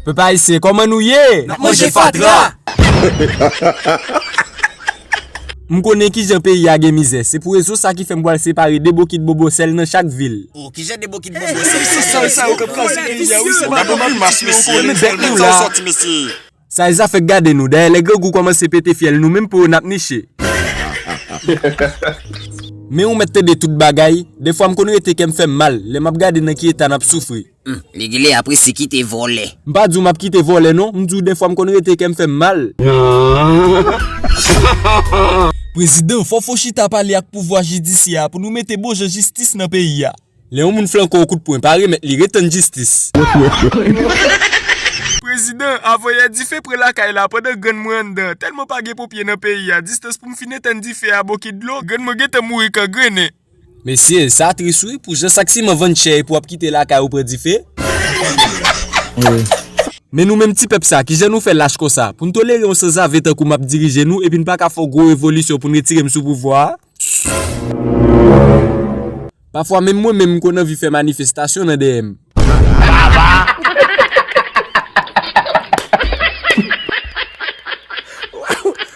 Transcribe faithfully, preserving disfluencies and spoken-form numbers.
Pèp ayisyen, kòman nou ye? N ap manje fatra! M konnen kijan peyi a gen mizè. Se pou rezon sa ki fè m pral separe de bokit bobo sèl nan chak vil. O, kijan de bokit bobo sèl? Se sa, sa yo k ap kraze peyi a, wi, se pa bon, mesye, mesye, men bèk nou la. Sa e zafè k gade nou. Dayè, lè grangou kòmanse pete fyèl, nou menm pou yo n ap niche. Men ou mèt tande tout bagay, dèfwa m konn rete kè m fè m mal, lè m ap gade nan ki eta n ap soufri. Hmm, Legele apre se kite vòlè. M pa di w m ap kite vòlè non, m di w dèfwa m konn rete kè m fè m mal. Prezidan, fò w fon chita pale ak pouvwa jidisyè a pou nou mete bon jan jistis nan peyi a. Lè yon moun flanke w kout pwen, pa remèt li, ret tann jistis. Prezidan, avan yè dife pran lakay la pandan grann mwen anndan, tèlman pa gen ponpye nan peyi a, distans pou m fin etenn dife a bokit dlo, grann mwen gentan mouri kangrennen. Mesye, sa tris wi, pou jan sak siman vann chè epi w ap kite lakay ou pran dife. Men nou menm ti pèp sa, kijan nou fè lach konsa, pou n tolere yon sanzave tankou m ap dirije nou epi n pa ka fè yon gwo revolisyon pou n retire m sou pouvwa a? Pafwa menm mwen menm m konn anvi fè manifestasyon nan dèyè m.